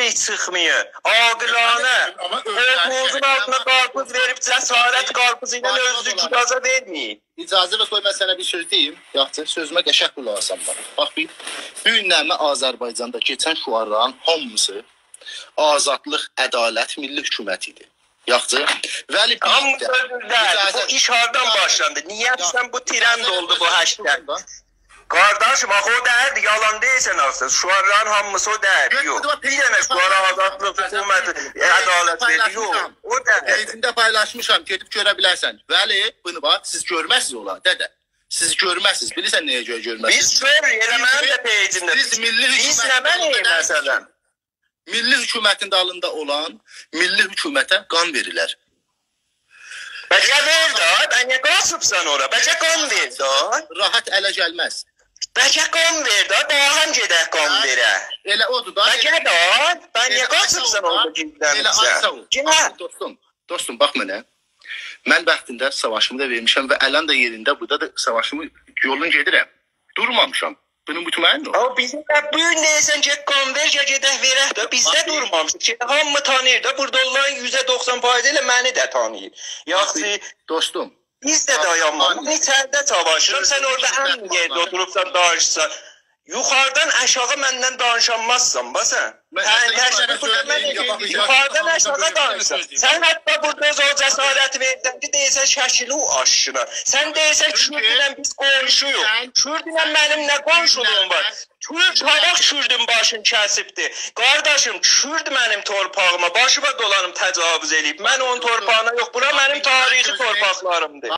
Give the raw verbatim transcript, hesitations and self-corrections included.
هئچ چیخمایین. عاقلانه. آمما اؤزلری قولتوغونوزون آلتینا قارپیز وئریب، جسارت قارپیزی ایله اؤزونوزو گیلازا وئرمه‌یین. اجازه وئر، قوی من سنه بیر سؤز دئییم. یاخشی، سؤزومه قشنگ قولاق آسان باخ. باخ بیر، بو گون نمنه آذربایجاندا کئچن شعارلارین هامیسی آزادلیق، عدالت، میللی حکومت ایدی. یاخشی، ولی بیر هامیسی ده، دئییل. اجازه، بو ایش هاردان باشلاندی؟ نییه سن بو ترند اولدو بو هشتگ؟ قارداشیم، آخی او دئییلدی، یالان دئییرسن آخی. شعارلارین هامیسی او دئییلدی، یوخ. بیر دنه شعار آزادلیق، حکومت، عدالت وئریر، یوخ. او دئییلدی. پیجیمده پایلاشمیشام، گئدیب گؤره بیلرسن. ولی بونو باخ، سیز گؤرمزسینیز اونلاری، دده. سیز گؤرمزسینیز. بیلیرسن نه‌یه گؤره گؤرمزسینیز؟ بیز گؤروروک، ائله منیم ده پیجیمده. سیز میللی حکومت، بیز نه، مثلا؟ میللی حکومتین دالیندا اولان، میللی حکومته قان وئریرلر. بلکه وئر ده، بلکه نییه قاچیبسان اورا؟ بلکه قان وئر ده. راحت اله گلمز. بلکه قان وئر ده، باهم گئدک قان وئرک. ائله اودور دا. بلکه ده، بلکه نییه قاچیبسان اورا، گیزلنیبسن؟ ائله آچسا او. گئت. دوستوم، دوستوم، باخ منه. من واختیندا ساواشیمی دا وئرمیشم و الان دا یئرینده، بورادا دا ساواشیمی، یولون گئدیرم. دورمامیشام. بونو مطمئن اول. آمما بیزیم ده بو گون دئییرسن کی، قان وئر، گل گئدک وئرک ده. بیز ده دورمامیشیق کی، هامی تانیییر دا. بورادا اولارین یوزده دوخسان فایضی ائله منی ده تانیییر. یاخشی، دوستوم، بیز ده دایانمالی‌ییق. من ایچریده ساواشیرام، سن اورادا ان یئرده اوتوروبسان، دانیشیرسان. یوخاریدان آشاغی منن دانیشانمازسان، باخ سن. تشکیل بورادا منه، یوخاریدان آشاغی دانیشیرسان. سن حتی بورادا او جسارتی وئریرسن کی، دئییرسن شکیلی آشینا. سن دئییرسن کوردله بیز قونشویوق. کوردله منیم نه قونشولوغوم وار؟ کورد هامان کوردون باشینی کسیبدی. قارداشیم، کورد منیم تورپاغیما، باشینا دولانیم، تجاوز ائله‌ییب. من اونون تورپاغینا یوخ، بورا منیم تاریخی تورپاقلاریمدیر.